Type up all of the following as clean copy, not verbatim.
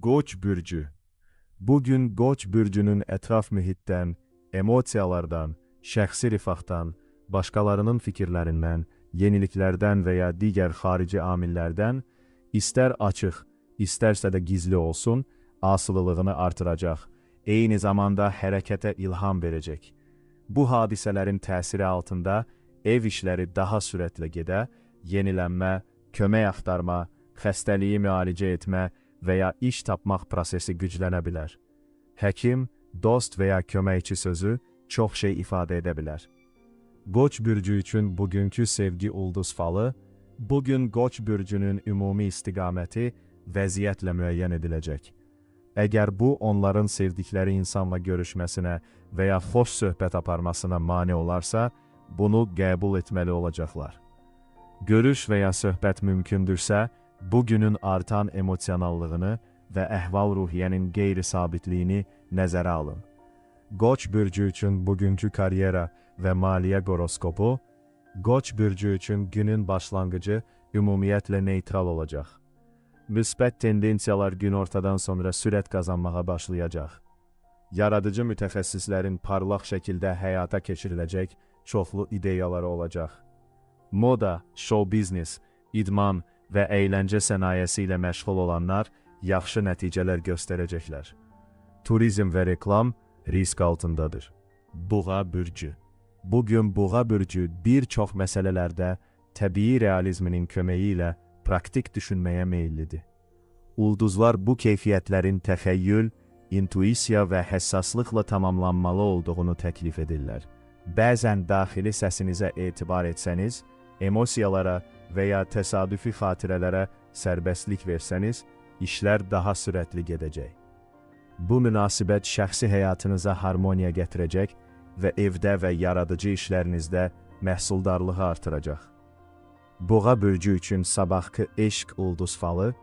Koç bürcü. Bugün Koç bürcünün etraf mühitdən, emosiyalardan, şəxsi rifahdan, başqalarının fikirlərindən, yeniliklərdən və ya digər xarici amillərdən, istər açıq, istərsə də gizli olsun, asılılığını artıracaq, eyni zamanda hərəkətə ilham verəcək. Bu hadisələrin təsiri altında ev işləri daha sürətlə gedə, yenilənmə, kömək axtarma, xəstəliyi müalicə etmə və ya iş tapmaq prosesi güclənə bilər. Həkim, dost və ya köməkçi sözü çox şey ifadə edə bilər. Koç bürcü üçün bugünkü sevgi ulduz falı, bugün Koç bürcünün ümumi istiqaməti vəziyyətlə müəyyən ediləcək. Əgər bu onların sevdikləri insanla görüşməsinə və ya xoş söhbət aparmasına mane olarsa, bunu qəbul etməli olacaqlar. Görüş və ya söhbət mümkündürsə, bugünün artan emosionallığını və əhval-ruhiyyənin qeyri-sabitliyini nəzərə alın. Koç bürcü üçün bugünkü karyera və maliyyə horoskopu, Koç bürcü üçün günün başlanğıcı ümumiyyətlə neytral olacaq. Müsbət tendensiyalar günortadan sonra sürət qazanmağa başlayacaq. Yaradıcı mütəxəssislərin parlaq şəkildə həyata keçiriləcək çoxlu ideyaları olacaq. Moda, show biznes, idman və əyləncə sənayesi ilə məşğul olanlar yaxşı nəticələr göstərəcəklər. Turizm və reklam risk altındadır. Buğa bürcü. Bugün Buğa bürcü bir çox məsələlərdə təbii realizminin köməyi ilə praktik düşünməyə meyillidir. Ulduzlar bu keyfiyyətlərin təxəyyül, intuisiya və həssaslıqla tamamlanmalı olduğunu təklif edirlər. Bəzən daxili səsinizə etibar etsəniz, emosiyalara və ya təsadüfi xatirələrə sərbəstlik versəniz, işlər daha sürətli gedəcək. Bu münasibət şəxsi həyatınıza harmoniya gətirəcək və evdə və yaradıcı işlərinizdə məhsuldarlığı artıracaq. Boğa bürcü üçün sabahkı eşq ulduz falı,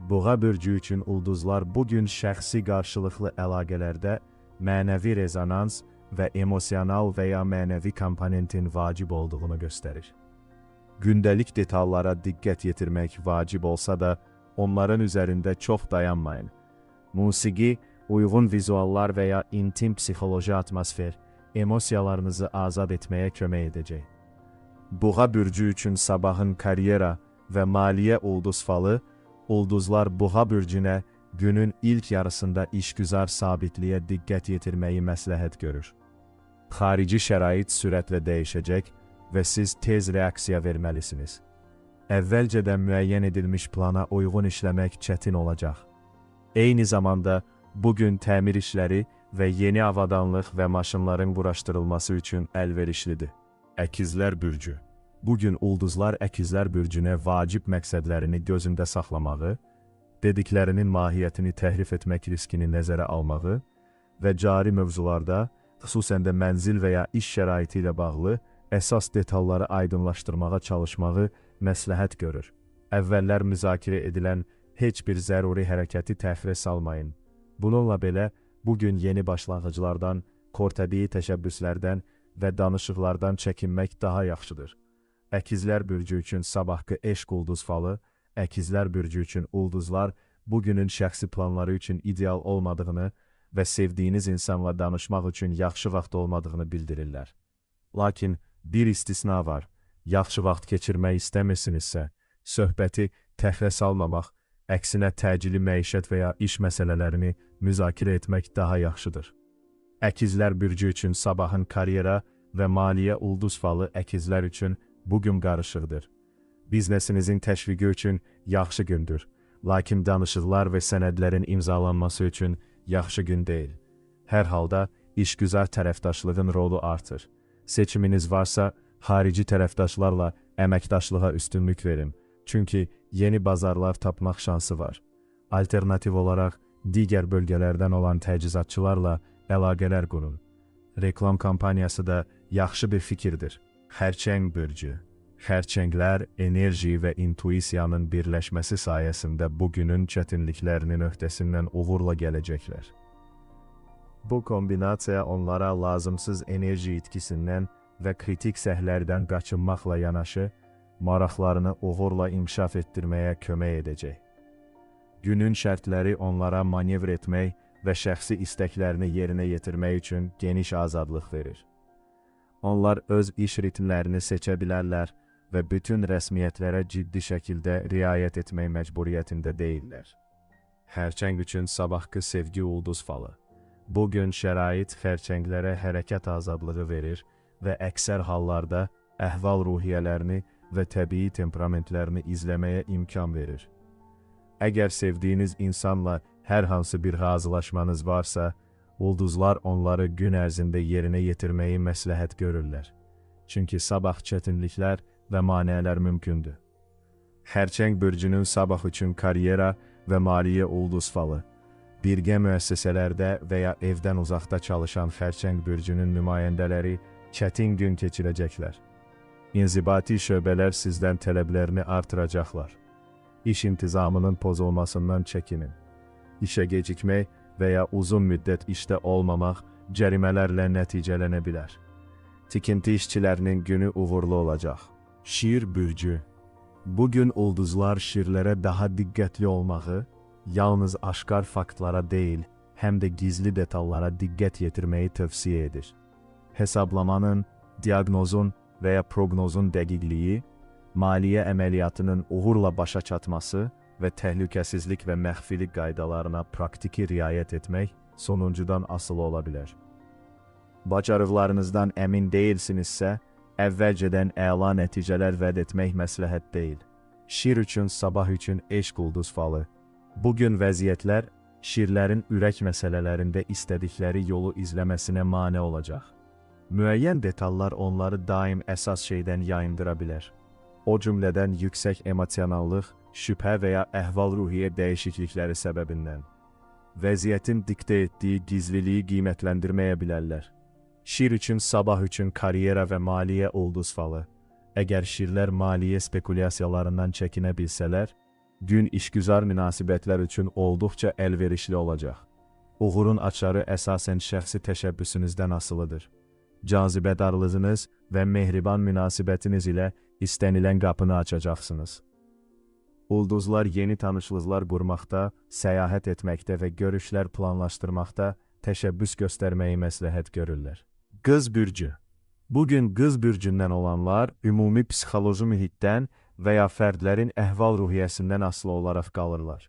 Boğa bürcü üçün ulduzlar bugün şəxsi qarşılıqlı əlaqələrdə mənəvi rezonans və emosional və ya mənəvi komponentin vacib olduğunu göstərir. Gündəlik detallara diqqət yetirmək vacib olsa da, onların üzərində çox dayanmayın. Musiqi, uyğun vizuallar və ya intim psixoloji atmosfer emosiyalarınızı azad etməyə kömək edəcək. Buğa bürcü üçün sabahın karyera və maliyyə ulduz falı, ulduzlar Buğa bürcünə günün ilk yarısında işgüzar sabitliyə diqqət yetirməyi məsləhət görür. Xarici şərait sürətlə dəyişəcək və siz tez reaksiya verməlisiniz. Əvvəlcədən müəyyən edilmiş plana uyğun işləmək çətin olacaq. Eyni zamanda bugün təmir işləri və yeni avadanlıq və maşınların quraşdırılması üçün əlverişlidir. Əkizlər bürcü. Bugün ulduzlar Əkizlər bürcünə vacib məqsədlərini gözündə saxlamağı, dediklərinin mahiyyətini təhrif etmək riskini nəzərə almağı və cari mövzularda, xüsusən də mənzil və ya iş şəraiti ilə bağlı əsas detalları aydınlaşdırmağa çalışmağı məsləhət görür. Əvvəllər müzakirə edilən heç bir zəruri hərəkəti təxirə salmayın. Bununla belə, bugün yeni başlanğıclardan, kortəbii təşəbbüslərdən və danışıqlardan çəkinmək daha yaxşıdır. Əkizlər bürcü üçün sabahkı eşq ulduz falı, Əkizlər bürcü üçün ulduzlar bugünün şəxsi planları üçün ideal olmadığını və sevdiyiniz insanla danışmaq üçün yaxşı vaxt olmadığını bildirirlər. Lakin bir istisna var. Yaxşı vaxt keçirmək istəmirsinizsə, söhbəti təxirə salmamaq, əksinə təcili məişət və ya iş məsələlərini müzakirə etmək daha yaxşıdır. Əkizlər bürcü üçün sabahın karyera və maliyyə ulduz falı əkizlər üçün bugün qarışıqdır. Biznesinizin təşviqi üçün yaxşı gündür. Lakin danışıqlar və sənədlərin imzalanması üçün yaxşı gün deyil. Hər halda işgüzar tərəfdaşlığın rolu artır. Seçiminiz varsa, xarici tərəfdaşlarla əməkdaşlığa üstünlük verin. Çünki yeni bazarlar tapmaq şansı var. Alternativ olaraq digər bölgələrdən olan təchizatçılarla əlaqələr qurun. Reklam kampaniyası da yaxşı bir fikirdir. Xərçəng bürcü. Xərçənglər enerji və intuisiyanın birləşməsi sayəsində bugünün çətinliklərinin öhdəsindən uğurla gələcəklər. Bu kombinasiya onlara lazımsız enerji itkisindən və kritik səhvlərdən qaçınmaqla yanaşı, maraqlarını uğurla inkişaf etdirməyə kömək edəcək. Günün şərtləri onlara manevr etmək və şəxsi istəklərini yerinə yetirmək üçün geniş azadlıq verir. Onlar öz iş ritmlərini seçə bilərlər və bütün rəsmiyyətlərə ciddi şəkildə riayət etmək məcburiyyətində deyillər. Xərçəng üçün sabahkı sevgi ulduz falı. Bugün şərait xərçənglərə hərəkət azadlığı verir və əksər hallarda əhval-ruhiyyələrini və təbii temperamentlərini izləməyə imkan verir. Əgər sevdiyiniz insanla hər hansı bir razılaşmanız varsa, ulduzlar onları gün ərzində yerinə yetirməyi məsləhət görürlər. Çünki sabah çətinliklər və maneələr mümkündür. Xərçəng bürcünün sabah üçün karyera və maliyyə ulduz falı. Birgə müəssisələrdə və ya evdən uzaqda çalışan xərçəng bürcünün nümayəndələri çətin gün keçirəcəklər. İnzibati şöbələr sizdən tələblərini artıracaqlar. İş intizamının pozulmasından çəkinin. İşə gecikmək və ya uzun müddət işdə olmamaq cərimələrlə nəticələnə bilər. Tikinti işçilərinin günü uğurlu olacaq. Şir bürcü. Bugün ulduzlar şirlərə daha diqqətli olmağı, yalnız aşkar faktlara deyil, həm də gizli detallara diqqət yetirməyi tövsiyə edir. Hesablamanın, diaqnozun və ya proqnozun dəqiqliyi, maliyyə əməliyyatının uğurla başa çatması və təhlükəsizlik və məxfilik qaydalarına praktiki riayət etmək sonuncudan asılı ola bilər. Bacarıqlarınızdan əmin deyilsinizsə, əvvəlcədən əla nəticələr vəd etmək məsləhət deyil. Şir üçün sabah üçün eşq ulduz falı. Bugün vəziyyətlər şirlərin ürək məsələlərində istədikləri yolu izləməsinə mane olacaq. Müəyyən detallar onları daim əsas şeydən yayındıra bilər. O cümlədən yüksək emosionallıq, şübhə və ya əhval-ruhiyyə dəyişiklikləri səbəbindən. Vəziyyətin diktə etdiyi gizliliyi qiymətləndirməyə bilərlər. Şir üçün sabah üçün karyera və maliyyə ulduz falı. Əgər şirlər maliyyə spekulyasiyalarından çəkinə bilsələr, gün işgüzar münasibətlər üçün olduqca əlverişli olacaq. Uğurun açarı əsasən şəxsi təşəbbüsünüzdən asılıdır. Cazibədarlığınız və mehriban münasibətiniz ilə istənilən qapını açacaqsınız. Ulduzlar yeni tanışlıqlar qurmaqda, səyahət etməkdə və görüşlər planlaşdırmaqda təşəbbüs göstərməyi məsləhət görürlər. Qız bürcü. Bugün qız bürcündən olanlar ümumi psixoloji mühitdən və ya fərdlərin əhval-ruhiyyəsindən asılı olaraq qalırlar.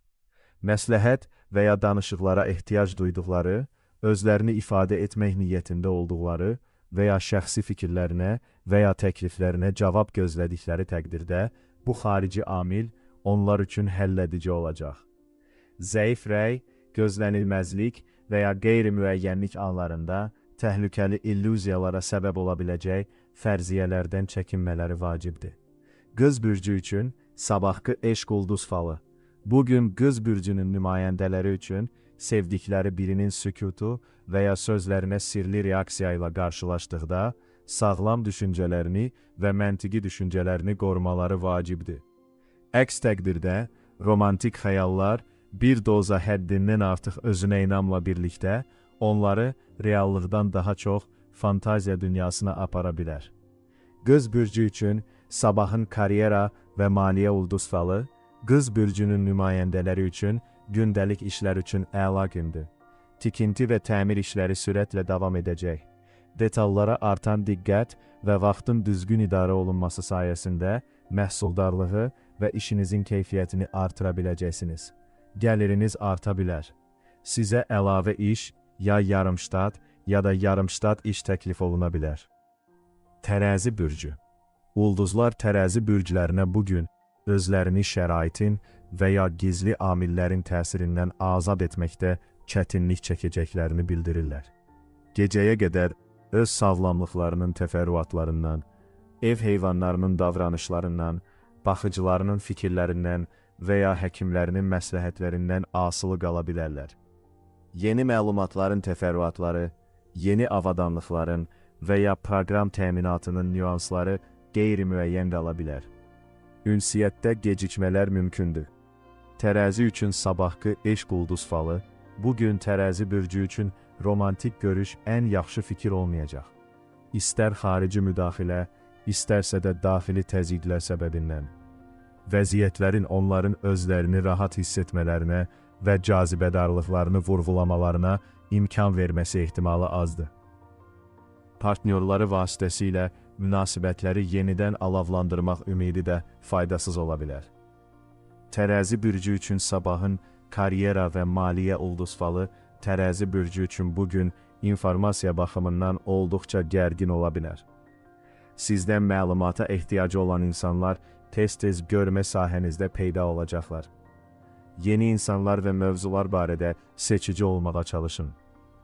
Məsləhət və ya danışıqlara ehtiyac duyduqları, özlərini ifadə etmək niyyətində olduqları və ya şəxsi fikirlərinə və ya təkliflərinə cavab gözlədikləri təqdirdə bu xarici amil onlar üçün həlledici olacaq. Zəif rəy, gözlənilməzlik və ya qeyri-müəyyənlik anlarında təhlükəli illüziyalara səbəb ola biləcək fərziyyələrdən çəkinmələri vacibdir. Qız bürcü üçün sabahkı eşq ulduz falı. Bugün qız bürcünün nümayəndələri üçün sevdikləri birinin sükutu və ya sözlərinə sirli reaksiya ilə qarşılaşdıqda sağlam düşüncələrini və məntiqi düşüncələrini qorumaları vacibdir. Əks təqdirdə romantik xəyallar bir doza həddindən artıq özünə inamla birlikdə onları reallıqdan daha çox fantaziya dünyasına apara bilər. Qız bürcü üçün sabahın karyera və maliyyə ulduz falı, qız bürcünün nümayəndələri üçün gündəlik işlər üçün əla gündür. Tikinti və təmir işləri sürətlə davam edəcək. Detallara artan diqqət və vaxtın düzgün idarə olunması sayəsində məhsuldarlığı və işinizin keyfiyyətini artıra biləcəksiniz. Gəliriniz arta bilər. Sizə əlavə iş, ya yarım ştat, ya da yarım ştat iş təklif oluna bilər. Tərəzi bürcü. Ulduzlar tərəzi bürclərinə bugün özlərini şəraitin və ya gizli amillərin təsirindən azad etməkdə çətinlik çəkəcəklərini bildirirlər. Gecəyə qədər öz sağlamlıqlarının təfərrüatlarından, ev heyvanlarının davranışlarından, baxıcılarının fikirlərindən və ya həkimlərinin məsləhətlərindən asılı qala bilərlər. Yeni məlumatların təfərrüatları, yeni avadanlıqların və ya proqram təminatının nüansları qeyri-müəyyən qala bilər. Ünsiyyətdə gecikmələr mümkündür. Tərəzi üçün sabahkı eşq ulduz falı, bugün tərəzi bürcü üçün romantik görüş ən yaxşı fikir olmayacaq. İstər xarici müdaxilə, istərsə də daxili təzyiqlər səbəbindən. vəziyyətlərin onların özlərini rahat hiss etmələrinə və cazibədarlıqlarını vurğulamalarına imkan verməsi ehtimalı azdır. Partnyorları vasitəsilə münasibətləri yenidən alavlandırmaq ümidi də faydasız ola bilər. Tərəzi bürcü üçün sabahın karyera və maliyyə ulduz falı Tərəzi bürcü üçün bugün informasiya baxımından olduqca gərgin ola bilər. Sizdən məlumata ehtiyacı olan insanlar tez-tez görmə sahənizdə peyda olacaqlar. Yeni insanlar və mövzular barədə seçici olmağa çalışın.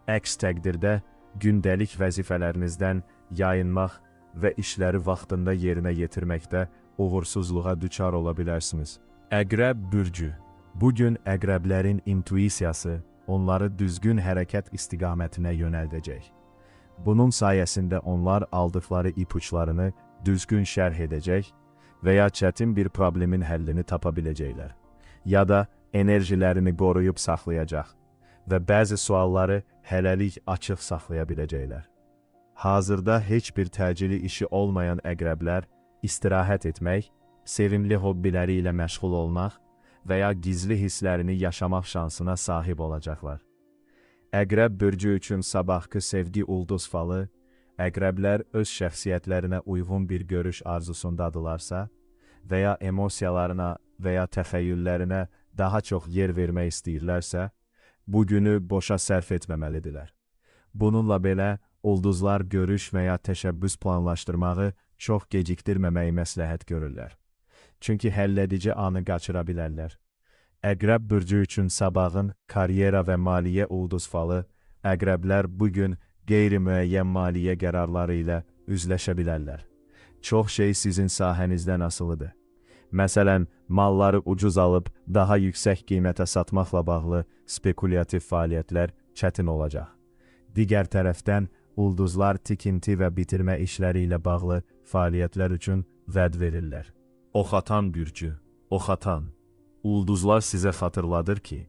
Əks təqdirdə gündəlik vəzifələrinizdən yayınmaq və işləri vaxtında yerinə yetirməkdə uğursuzluğa düçar ola bilərsiniz. Əqrəb bürcü. Bugün əqrəblərin intuisiyası onları düzgün hərəkət istiqamətinə yönəldəcək. Bunun sayəsində onlar aldıqları ipuçlarını düzgün şərh edəcək və ya çətin bir problemin həllini tapa biləcəklər. Ya da enerjilərini qoruyub saxlayacaq və bəzi sualları hələlik açıq saxlaya biləcəklər. Hazırda heç bir təcili işi olmayan əqrəblər istirahət etmək, sevimli hobbiləri ilə məşğul olmaq və ya gizli hisslərini yaşamaq şansına sahib olacaqlar. Əqrəb bürcü üçün sabahkı sevgi ulduz falı, əqrəblər öz şəxsiyyətlərinə uyğun bir görüş arzusundadırlarsa və ya emosiyalarına və ya təxəyyüllərinə daha çox yer vermək istəyirlərsə, bu günü boşa sərf etməməlidirlər. Bununla belə, ulduzlar görüş və ya təşəbbüs planlaşdırmağı çox gecikdirməməyi məsləhət görürlər. Çünki həlledici anı qaçıra bilərlər. Əqrəb bürcü üçün sabahın karyera və maliyyə ulduz falı, əqrəblər bugün qeyri-müəyyən maliyyə qərarları ilə üzləşə bilərlər. Çox şey sizin sahənizdən asılıdır. Məsələn, malları ucuz alıb daha yüksək qiymətə satmaqla bağlı spekulyativ fəaliyyətlər çətin olacaq. Digər tərəfdən, ulduzlar tikinti və bitirmə işləri ilə bağlı fəaliyyətlər üçün vəd verirlər. Oxatan bürcü, oxatan. Ulduzlar sizə xatırladır ki,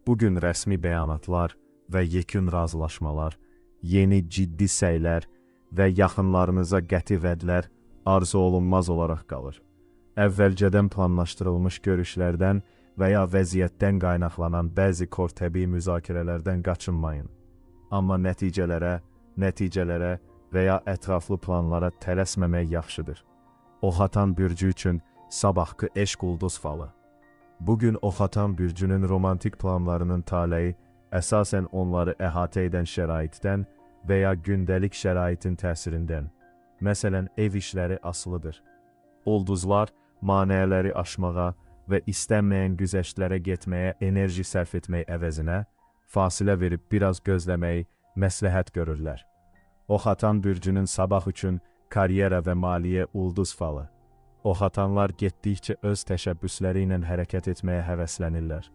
bugün rəsmi bəyanatlar və yekun razılaşmalar, yeni ciddi səylər və yaxınlarınıza qəti vədlər arzu olunmaz olaraq qalır. Əvvəlcədən planlaşdırılmış görüşlərdən və ya vəziyyətdən qaynaqlanan bəzi kortəbii müzakirələrdən qaçınmayın. Amma nəticələrə və ya ətraflı planlara tələsməmək yaxşıdır. Oxatan bürcü üçün sabahkı eşq ulduz falı. Bugün Oxatan bürcünün romantik planlarının taleyi əsasən onları əhatə edən şəraitdən və ya gündəlik şəraitin təsirindən, məsələn ev işləri asılıdır. Ulduzlar maneələri aşmağa və istənməyən güzəştlərə getməyə enerji sərf etmək əvəzinə, fasilə verib biraz gözləməyi məsləhət görürlər. Oxatan bürcünün sabah üçün karyera və maliyyə ulduz falı. Oxatanlar getdikcə öz təşəbbüsləri ilə hərəkət etməyə həvəslənirlər.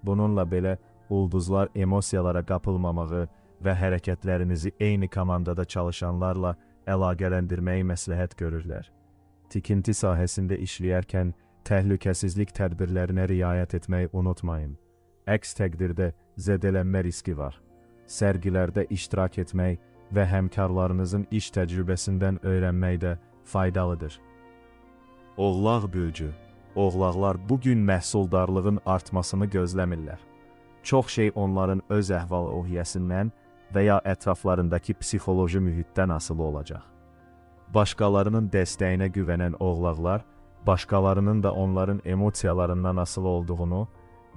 Bununla belə, ulduzlar emosiyalara qapılmamağı və hərəkətlərinizi eyni komandada çalışanlarla əlaqələndirməyi məsləhət görürlər. Tikinti sahəsində işləyərkən təhlükəsizlik tədbirlərinə riayət etməyi unutmayın. Əks təqdirdə zədələnmə riski var. Sərgilərdə iştirak etmək və həmkarlarınızın iş təcrübəsindən öyrənmək də faydalıdır. Oğlaq bürcü. Oğlaqlar bugün məhsuldarlığın artmasını gözləmirlər. Çox şey onların öz əhval-ruhiyyəsindən və ya ətraflarındakı psixoloji mühitdən asılı olacaq. Başqalarının dəstəyinə güvənən oğlaqlar, başqalarının da onların emosiyalarından asılı olduğunu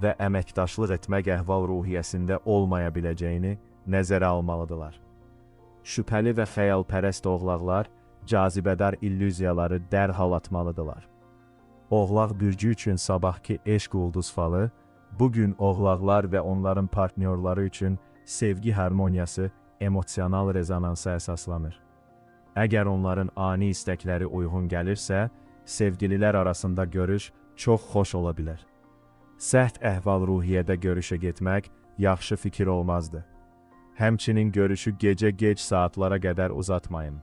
və əməkdaşlıq etmək əhval-ruhiyyəsində olmaya biləcəyini nəzərə almalıdırlar. Şübhəli və xəyalpərəst oğlaqlar cazibədar illüziyaları dərhal atmalıdırlar. Oğlaq bürcü üçün sabahki eşq ulduz falı, bugün oğlaqlar və onların partnyorları üçün sevgi harmoniyası emosional rezonansa əsaslanır. Əgər onların ani istəkləri uyğun gəlirsə, sevgililər arasında görüş çox xoş ola bilər. Sərt əhval-ruhiyyədə görüşə getmək yaxşı fikir olmazdı. Həmçinin görüşü gecə gec saatlara qədər uzatmayın.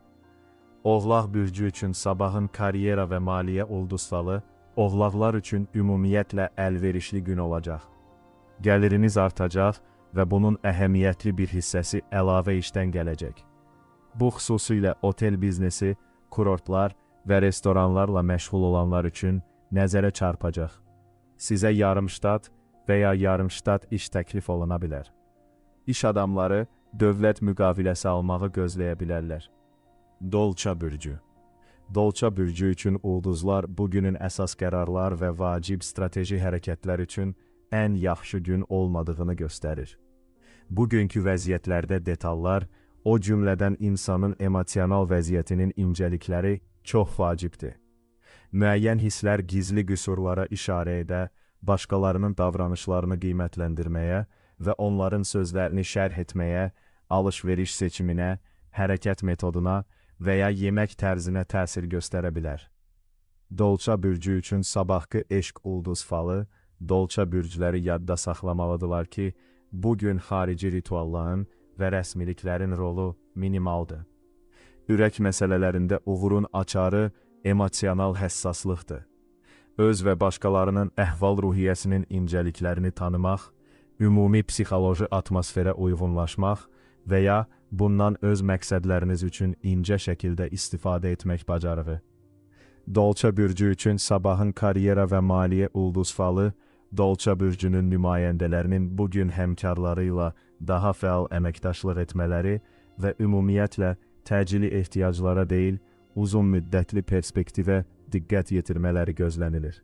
Oğlaq bürcü üçün sabahın karyera və maliyyə ulduz falı, oğlaqlar üçün ümumiyyətlə əlverişli gün olacaq. Gəliriniz artacaq və bunun əhəmiyyətli bir hissəsi əlavə işdən gələcək. Bu xüsusilə otel biznesi, kurortlar və restoranlarla məşğul olanlar üçün nəzərə çarpacaq. Sizə yarım ştat və ya yarım ştat iş təklif oluna bilər. İş adamları dövlət müqaviləsi almağı gözləyə bilərlər. Dolça bürcü. Dolça bürcü üçün ulduzlar bugünün əsas qərarlar və vacib strateji hərəkətlər üçün ən yaxşı gün olmadığını göstərir. Bugünkü vəziyyətlərdə detallar, o cümlədən insanın emosional vəziyyətinin incəlikləri çox vacibdir. Müəyyən hisslər gizli qüsurlara işarə edə, başqalarının davranışlarını qiymətləndirməyə və onların sözlərini şərh etməyə, alış-veriş seçiminə, hərəkət metoduna və ya yemək tərzinə təsir göstərə bilər. Dolça bürcü üçün sabahkı eşq ulduz falı, dolça bürcləri yadda saxlamalıdırlar ki, bugün xarici ritualların və rəsmiliklərin rolu minimaldır. Ürək məsələlərində uğurun açarı emosional həssaslıqdır. Öz və başqalarının əhval-ruhiyyəsinin incəliklərini tanımaq, ümumi psixoloji atmosferə uyğunlaşmaq və ya bundan öz məqsədləriniz üçün incə şəkildə istifadə etmək bacarığı. Dolça bürcü üçün sabahın karyera və maliyyə ulduz falı, Dolça bürcünün nümayəndələrinin bugün həmkarları ilə daha fəal əməkdaşlıq etmələri və ümumiyyətlə təcili ehtiyaclara deyil, uzun müddətli perspektivə diqqət yetirmələri gözlənilir.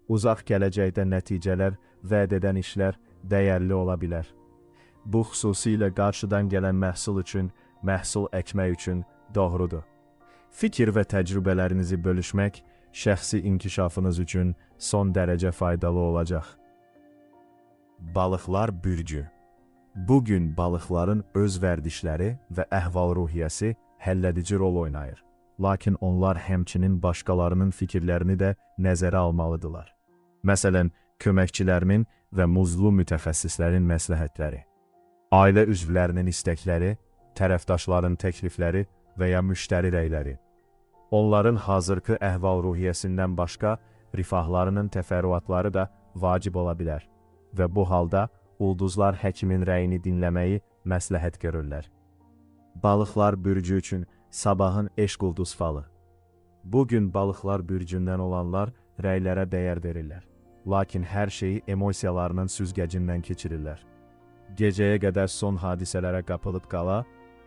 Uzaq gələcəkdə nəticələr vəd edən işlər dəyərli ola bilər. Bu xüsusilə qarşıdan gələn məhsul üçün, məhsul əkmək üçün doğrudur. Fikir və təcrübələrinizi bölüşmək şəxsi inkişafınız üçün son dərəcə faydalı olacaq. Balıqlar bürcü. Bugün balıqların öz vərdişləri və əhval-ruhiyyəsi həlledici rol oynayır. Lakin onlar həmçinin başqalarının fikirlərini də nəzərə almalıdırlar. Məsələn, köməkçilərinin və muzlu mütəxəssislərin məsləhətləri, ailə üzvlərinin istəkləri, tərəfdaşların təklifləri və ya müştəri rəyləri. Onların hazırkı əhval-ruhiyyəsindən başqa rifahlarının təfərrüatları da vacib ola bilər və bu halda ulduzlar həkimin rəyini dinləməyi məsləhət görürlər. Balıqlar bürcü üçün sabahın eşq ulduz falı. Bugün balıqlar bürcündən olanlar rəylərə dəyər verirlər. Lakin hər şeyi emosiyalarının süzgəcindən keçirirlər. Gecəyə qədər son hadisələrə qapılıb qala,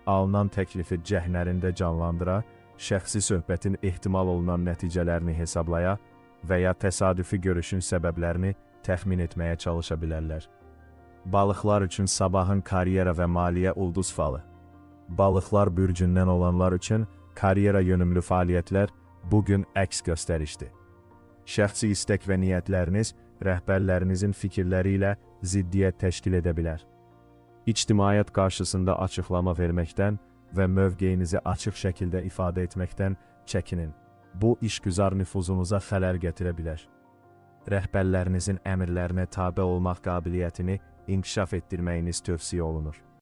alınan təklifi cəhnərində canlandıra, şəxsi söhbətin ehtimal olunan nəticələrini hesablaya və ya təsadüfi görüşün səbəblərini təxmin etməyə çalışa bilərlər. Balıqlar üçün sabahın karyera və maliyyə ulduz falı. Balıqlar bürcündən olanlar üçün karyera yönümlü fəaliyyətlər bugün əks göstərişdir. Şəxsi istək və niyyətləriniz rəhbərlərinizin fikirləri ilə ziddiyyət təşkil edə bilər. İctimaiyyət qarşısında açıqlama verməkdən və mövqeyinizi açıq şəkildə ifadə etməkdən çəkinin. Bu, işgüzar nüfuzunuza xələl gətirə bilər. Rəhbərlərinizin əmrlərinə tabe olmaq qabiliyyətini inkişaf etdirməyiniz tövsiyə olunur.